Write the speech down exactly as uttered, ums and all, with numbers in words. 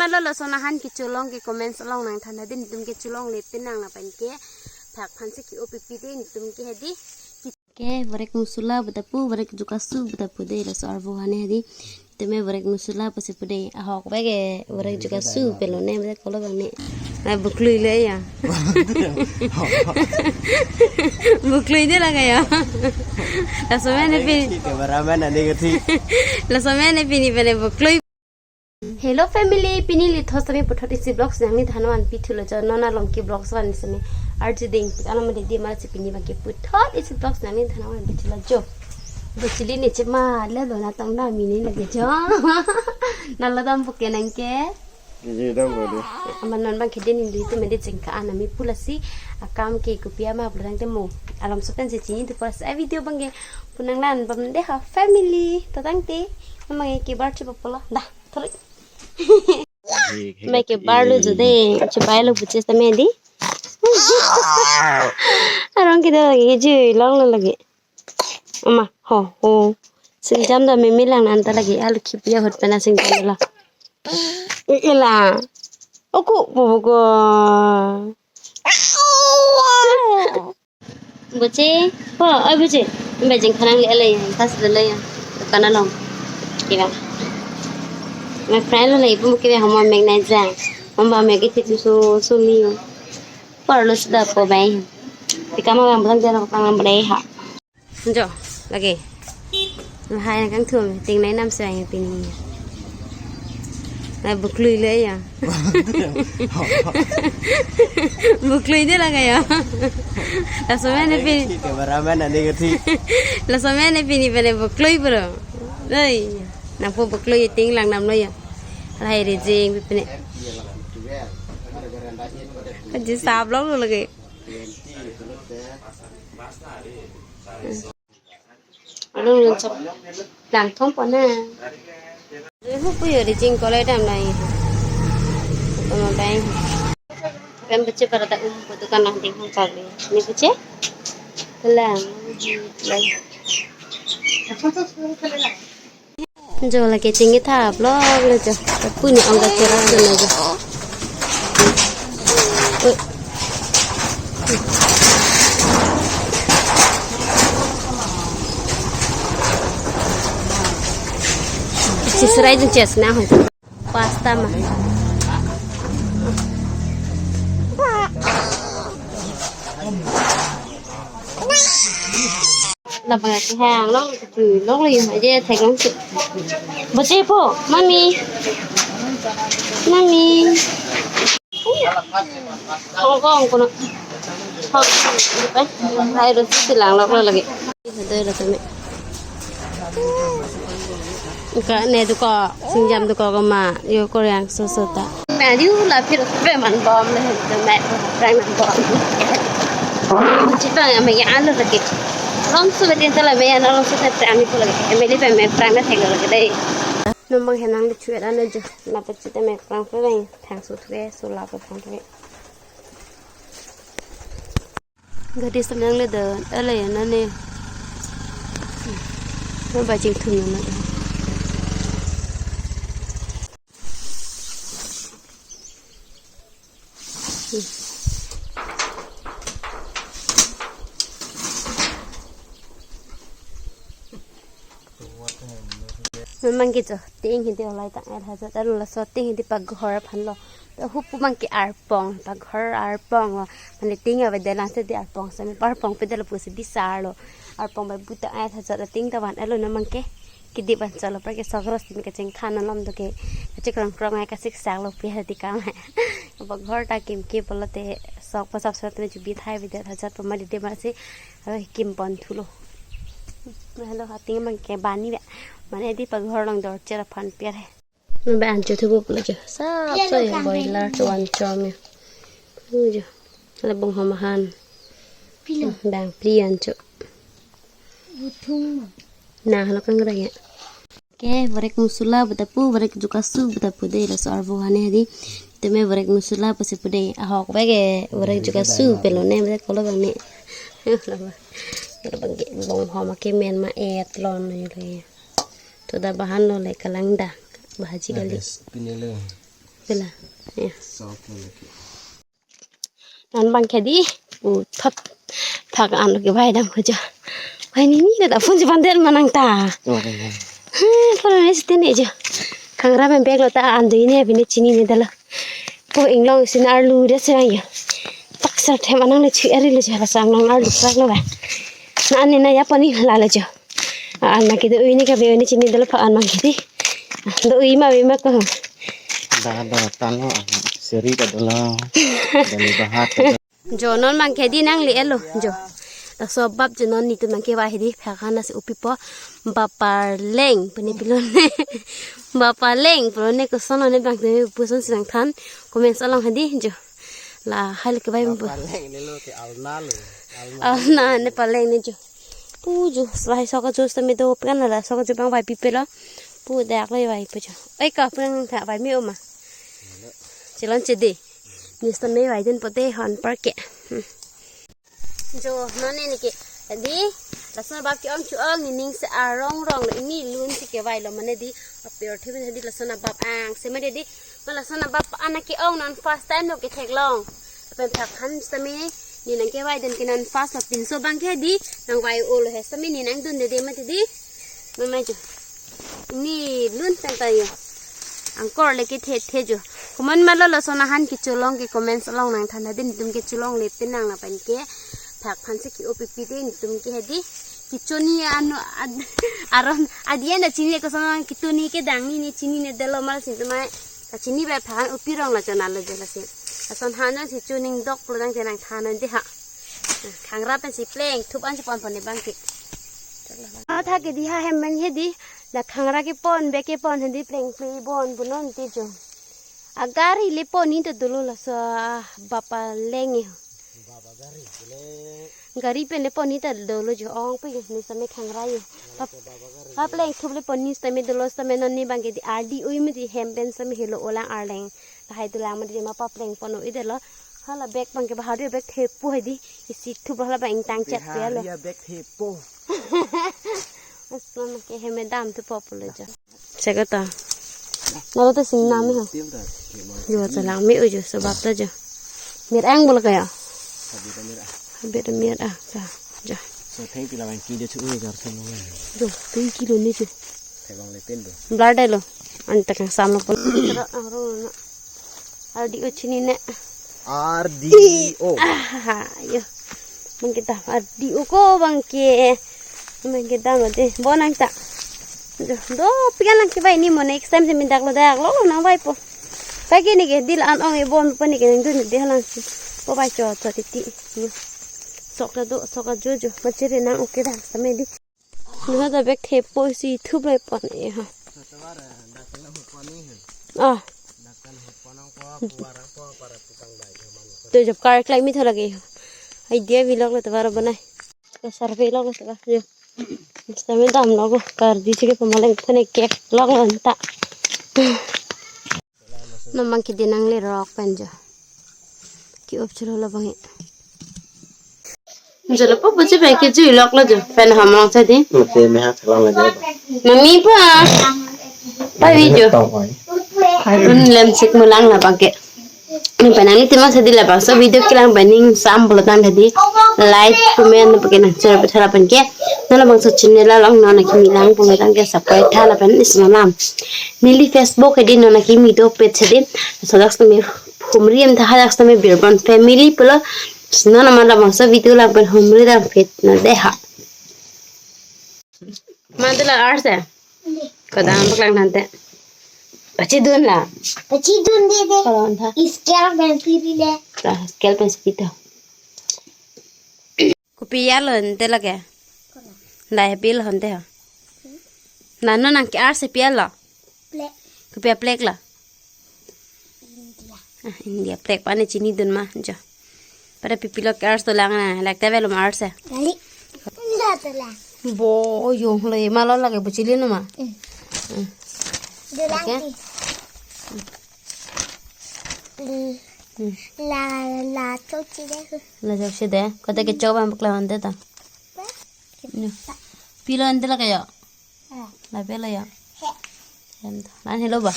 Lalo lason ahan kecholong ke comments along nangthan hadi, netum kecholongle pinang lapen ke phak phan si ke-o pipi de netum ke hadi. Ke borek musula betapu, borek jukasu betapu de, laso arvo hane hadi. Teme borek musula pasi pu de, ahok bege borek jukasu pelone bede kolo bang ne. Ai buklui le ya. Buklui de lage ya. Laso mene pini. Cameraman ane kati. Laso mene pini pele buklui. Hello family, pini lithos tame puthot isi vlogs nangnithan van pithulo jo, non along ke vlogs van seme. Arju ding, alam de de mar si pini bang ke puthot isi vlogs nangnithan van pithulo jo. Bechili ne chema le do na tong na mini lage jo. Na la dam buke nang ke. Kiji dam ko de. Aman non bang ke din indi tu mede jengka ana mi pula si akam ke kopi ama pulang te mo. Alam sopen si chini tu pas a video bang ke punang lan bam de ha family. Tatang te. Amang ke bar chupa pula. Dah. Thori. Mai ke bar lo jo de, chubai lo buches ta medi. Arong kita lagi jui long lo lagi. Ama, ho, ho. Singjam da mimi lang nanta lagi, alu khip ya hot pena singjam la. Ila. Oku, bubu ko. Buche, po, oi buche. Bejing khanang le le, tas le le. Kana long. Kira. My friend le ipu ke homa mek nai ja. Homa mek ke tu so so mi. Por lo sida po bai. Tikama bang bang jana ko kang bang ha. Jo, lagi. Lahai nang kangthum, ting nai nam seng pini. Ai buklui le ya. Buklui de lage ya. Laso mene pini. Cameraman ane kati. Laso mene pini pele buklui bro. Dei. Nangpo buklui ting lang nam lo ya. Lahai rejing pini. Kaji sab long lo lagi. Along lun chok lang thom pon na. Hu pu yo ri jing kolai dam nai. Tama bai. Pem bache para ta um pu dukan lang ding hong kali. Ni bache? Lang. Lang. Jo lake chingki tha vlog lo jo. Puni ong ka kera jo na jo. Oi. Chis rai jin chis na ho. Pasta ma. Labang ke hang long, tu long lo yun aja thek long tu. Bache po, mami. Mami. Hong Kong kono. Hong Kong. Eh, hai ro si lang lo lagi. Hado lo tame. Ka ne duko, singjam duko ko ma, yo Korean so so ta. Na diu la phir pe man bom le, to me prank man bom. Chita ya me ya alo lagi. Long su betin tala me ya long su te ami ko lagi. Me le pe me prank na thek lagi dei. Numang henang le chuet ano jo. Na pe chita me prank pe bang thang su thue, su la pe prank pe. Gari samyang le do, ale ya nane. Mo ba jing thum na. Memang gitu, ting hidi olai tang el haja, lalu laso ting hidi paghor aphan lo. Hupu mang ke arpong, paghor arpong lo. Mane ting avedet lang si di arpong, sami arpong pe dolo pusi bisar lo. Arpong bai buta ai tha jat ting ta van elo no mang ke. Kidi ban chalo pra ke sok ros tin kacheng khan alom do ke. Kachek rong krong ai kasik sak lo pi hati kam hai. Paghor ta kim ke polo te sok pasap sok te chubi thai avedet tha jat pama di de masi. Aro kim pon thulo. Hello, ating mang ke bani ba. Mane di paghor long dor cher aphan per hai. Nang ba ancho thubo pulo jo. Sap so ya boiler to ancho me. Ujo. Hala bong hom ahan. Pilo. Bang pli ancho. Buthung ma. Na halo kang raya. Ke borek musula betapu, borek jukasu betapu de, laso arvo hane hadi. Teme borek musula pasi pu de. Ahok bege borek jukasu pelone bede kolo bang ne. Kolo bang ke bong hom ke men ma et lon ne le. Toda bahan lo le kalang da. Bahaji kali. Pinelo. Pila. Ya. Soft na lagi. An bang kedi. Uthot. Phak an lo kevai dam ho jo. Wai ni ni da phone si pandet ma nangta. Oh, ya, ya. Hmm, phone ne sitene jo. Khangra pen bag lo ta an do ne bine chinine dolo. Ko inglong si na arlu de sirang jo. Tak sar them anang le chui ari le jo la sang long arlu krak lo ba. Na an ne na ya pani la le jo. An ma kedo ui ne ka be ne chini dolo phak an ma kedi. Do ui ma be ma ko. Da da tan lo, seri ka dolo. Dali bahat ka dolo. Jo non bang kedi nang le elo jo. Laso bap jo non nitum bang kevai hedi phak an si upipo. Bap Parleng pune pilone. Bap Parleng pilone koson ne bang te puson sinang than. Comments along hedi jo. Lahai le kevai mo. Bap Parleng ne lo ke alna lo. Alna. Alna ne Parleng ne jo. Pu jo, lahai sok ajo sitame do pen la sok ajo bang vaipi pelo. Pu dak le vaipo jo. Oi ka pen tha vai me oma. Chelon chede. Ni sitame vaidun pote hon parke. Hmm. Jo, non ne ke. Di, lason bap ke-ong chu-ong, nening si arong rong lo, ini lun si kevai lo mane di, apir thibin di lason bap angse mane di, ma lason bap an ke-ong non first time lo ketheklong. Pen phak an sitame, ne nang kevaidun ke non first lo pinso bang ke di, nang vai o lo he sitame ne nang dunde de mati di. Mama jo. Ni lun pen ta jo. Angkor le kethe the jo. Komat ma lo lason ahan kecholong ke comments along nang than hedi, netum kecholongle pin nang lapen ke. Phak an si ke-o pipi de netum ke hedi. Kechoni ano ad-, aron adian da chini koson nang ketoni kedang ni ne chinine dolo ma si netum ai. Kachini ba phak an upi rong la chona lo jo lasi. Lason han si chuning dok lo dang tenang than de ha. Khangra pen si plengthup an si ponpon ne bang ke. Atha ke di ha hem bang hedi. La khangra kepon, bag kepon hedi plengple bon punon ti jo. Agari le pon ni ta dolo laso, ah, Bap Parleng e. Bap Parleng. Gari pen le pon ni ta dolo jo ong pe ni sitame khangra e. Bap, Bap Parleng thup le pon ni sitame dolo sitame non ne bang ke di ardi ui me di hem pen sitame helo olang arleng. Lahai dolang mati ma Bap Parleng pon o-i dolo. Hala bag bang ke bahar bag thepo hedi. Isi thup hala bang ingtang chet pe lo. Biharia bag thepo. Asma ke hem damthupo pulo jo. Chekata. Nalo te sing nam ha. Jo chalang me ujo sebab ta jo. Mir ang bol kaya. Habit mir ah. Habit mir ah. Ja. Ja. So thank you lawan kilo chu ujo jar selo. Jo, thank you lo ni jo. Thebang le pen do. Blood lo. Anta kang sam lo pon. Tara ang ro na. Ardi o chinine. Ardi o. Ah, yo. Bang ke ta ardi o ko bang ke. Bang ke ta mati. Bon nang ta. Do, do pian lang kevai ni mo next time si min dak lo dak lo nang vaipo. Pai ke ne ke di la-an ong e bon pa ne ke nang dun de halang si. Po pai cho cho titi. Sok ta do, sok ta jo jo. Ma chere nang okay dak sitame di. Nahada bag thepo si thup le pon e ha. Ah. To job card klai mi tho lage. Idea vlog le tovar banai. Ka survey log le tovar. Yo. Sitame damlo ko kardi chike pamaleng phone keklong lo anta. Mama ke di nang le rok pen jo. Ke-op chelo lo bang e. Jolo po buji pen kejui lok lo jo. Pen ham long sa di. Mate me ha thalang lagi. Mami pa. Pa video. Tong oi. Un lem sik mulang na bang ke. Ni pen nangli tema sa di labangso video kelang pen ning sam pulo tang di. Like, comment, bang ke nang share pe tha lapen ke. Non labangso channel along non akimi lang pulo tang ke subscribe tha lapen isi malam. Neli Facebook hedi non akimi do page hedi. Sadak sitame humri em tha hadak sitame Birbon family pulo. Non amat labangso video lang pen humri dam page na de ha. Mantu la arse. Kadang paklang nante. Pachidun la. Pachidun de de. Kalau anta. Scale pen piri le. Lah, scale pen segitu. Kopi alo ante lake. Lah, happy lo ante ha. Nano nang ke arse pi alo. Plek. Kopi aplek lo. India. Ah, India plek pane chinidun ma jo. Pada pipilo ke arse dolang na, lak te belum arse. Gali. India dolang. Bo, yung lo ma lo lake buchili no ma. Hmm. Hmm. Dolang. Okay. Di. Hmm. La, la, chok chide. La chok chide. Kota ke chok bang pakla ante ta. Ba? No. Pilo ante lake yo. Ah. La pilo yo. He. Ante. Lan helo ba.